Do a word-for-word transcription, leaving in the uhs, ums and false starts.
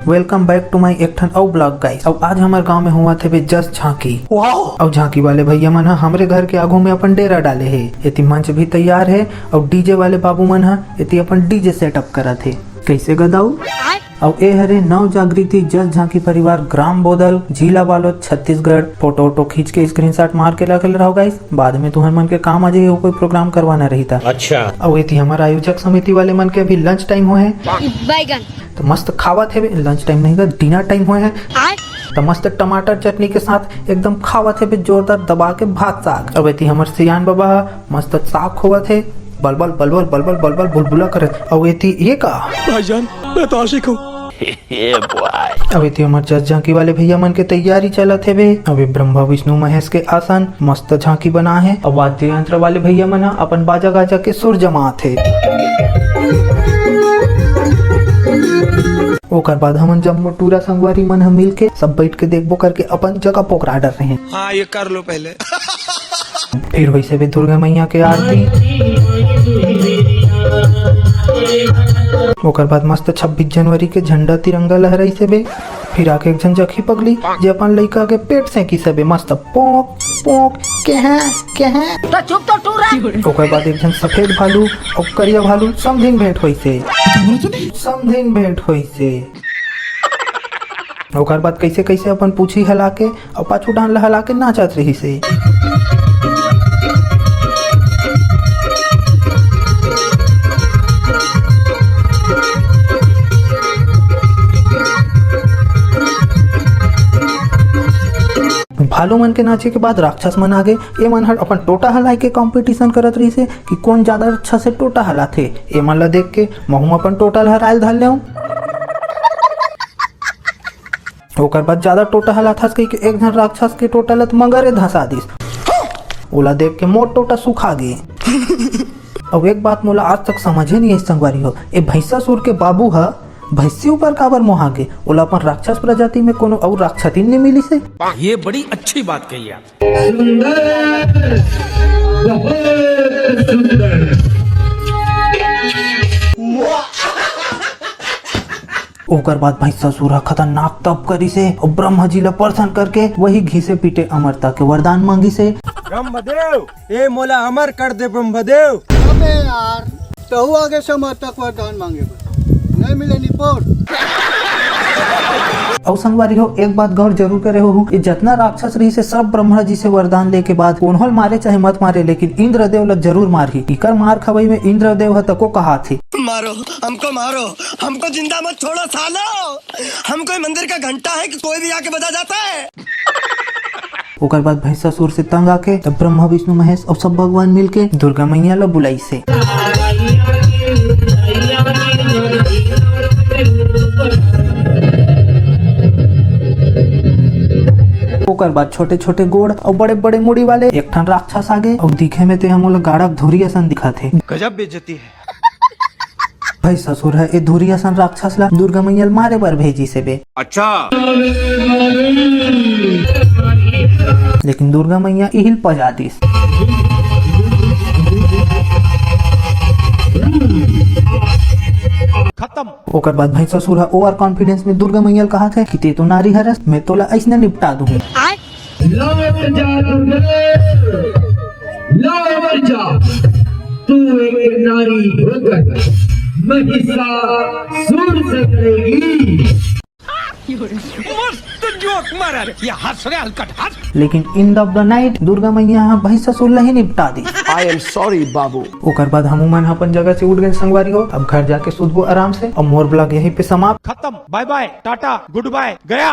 Welcome back to my एक ठन अउ vlog guys। अउ आज हमर गांव में होवत हेबे जस झांकी। Wow! अउ झांकी वाले भैया मन ह हमरे घर के आगू में अपन डेरा डाले हे। एती मंच भी तैयार हे अउ DJ वाले बाबू मन ह एती अपन DJ setup करत हे। कैसे गदाऊ? अउ ए हरे नव जागृति जस झांकी परिवार, ग्राम बोदल, जिला बालोद, छत्तीसगढ़। फोटो वोटो खींच के screenshot मार के रख ले रहो guys, बाद में तुहर मन के काम आ जाही, कोई program करवाना रही त। अच्छा। अउ एती हमर आयोजक समिति वाले मन के अभी lunch time होहे। बैगन। तो मस्त खावत हेबे, lunch time नहीं गा, dinner time होए हे। आय। तो मस्त टमाटर चटनी के साथ एकदम खावत हेबे, जोरदार दबा के भात साग। अब एती हमर सियान बाबा ह मस्त साग खोवत हे, बलबल बलबल बलबल बलबल बुलबुला करत। अउ एती ये का? भाईजान, मैं तो आशिक हूँ। अब एती हमर जस झांकी वाले भैया मन के तैयारी चलत हेबे। अभी ब्रह्मा विष्णु महेश के आसन, मस्त झांकी बना हे। अब वाद्य यंत्र वाले भैया मन ह अपन बाजा गाजा के सुर जमात हे। ओकर बाद हमन जम्मो टूरा संगवारी मन ह मिल के सब बैठ के देखबो करके अपन जगह पोकरा डर रहे। हाँ, ये कर लो पहले। फिर वैसे भी दुर्गा मैया के आरती। ओकर बाद मस्त छब्बीस जनवरी के झंडा तिरंगा लहराइस हेबे। फिर आके एक झन जखी पगली, जे अपन लइका के पेट सेंकिस हेबे, मस्त पोंक पोंक, केहे केहे। तो चुप तो टूरा। ओकर बाद एक झन सफेद भालू अउ करिया भालू समधिन भेंट होइस हे। समधिन भेंट होइस हे। ओकर बाद कैसे कैसे अपन पूछी हला के अउ पाछू डांड ल हला के नाचत रहिस हे। भालू मन के नाचे के बाद राक्षस मन आगे। ए मन ह अपन टोटा हलाए के competition करत रहिस हे कि कोन ज्यादा अच्छा से टोटा हलाथे। ए मन ला देख के महूं अपन टोटा ल हराए ल धर लेंव। ओकर बाद ज्यादा टोटा हलाथस कहिके एक झन राक्षस के टोटा ल त मगरे धसा दिस। ओला देख के मोर टोटा सुखा गे। अउ एक बात मोला आज तक समझे नहीं आइस संगवारी हो, ए भैंसासुर के बाबू ह भैंसी ऊपर काबर मोहा गे? ओला अपन राक्षस प्रजाति में कोनो अउ राक्षसिन नहीं मिलिस हे? ये बड़ी अच्छी बात कही आप। सुंदर, बहुत सुंदर। ओकर बाद भैंसासुर ह खतरनाक तप करिस हे अउ ब्रह्मा जी ला प्रसन्न करके वही घिसे पीटे अमरता के वरदान मांगिस हे। ब्रह्मदेव, ए मोला अमर कर दे ब्रह्मदेव। अबे यार, तहु आगे से अमरता के वरदान मांगे बर। नहीं मिले निपोर। अउ संगवारी हो, एक बात गौर जरूर करे होहू कि जतना राक्षस रहिस हे सब ब्रह्मा जी से वरदान लेके बाद कोन्हो ल मारे चाहे मत मारे, लेकिन इंद्रदेव ल जरूर मारही। इकर मार खवई में इंद्रदेव ह तको कहात हे। मारो, हमको मारो, हमको जिंदा मत छोड़ो सालो। हम कोई मंदिर का घंटा है कि कोई भी आके बजा जाता है? ओकर बाद भैंसासुर से तंग आके तब ब्रह्मा विष्णु महेश अउ सब भगवान मिलके दुर्गा मैया ल बुलाइस हे। ओकर बाद छोटे छोटे गोड़ अउ बड़े बड़े मुड़ी वाले एक ठन राक्षस आगे अउ दिखे में ते ह मोला गाड़ा के धुरी असन दिखत हे। गजब बेइज्जती है। भैंसासुर ह ए धुरी असन राक्षस ला दुर्गा मैया ल मारे बर भेजिस हेबे। अच्छा। लेकिन दुर्गा मैया इही ल पजा दिस। खत्म। ओकर बाद भैंसासुर ह over confidence में दुर्गा मैया ल कहत हे कि ते तो नारी हरस, मैं तोला अइसने निपटा दूहूं। लौट जा दुर्गे, लौट जा। तू एक नारी होकर महिषासुर से लड़ेगी। मस्त जोक मारा रे, ये हंस रे हलकट हंस। लेकिन end of the night Durga मैया ह भैंसासुर ल ही निपटा दिस। I am sorry बाबू। ओकर बाद हमू मन ह अपन जगह से उठ गेन संगवारी हो। अब घर जाके सुतबो आराम से। अउ मोर vlog यहीं पे समाप्त। खत्म, bye bye, Tata, good bye, गया।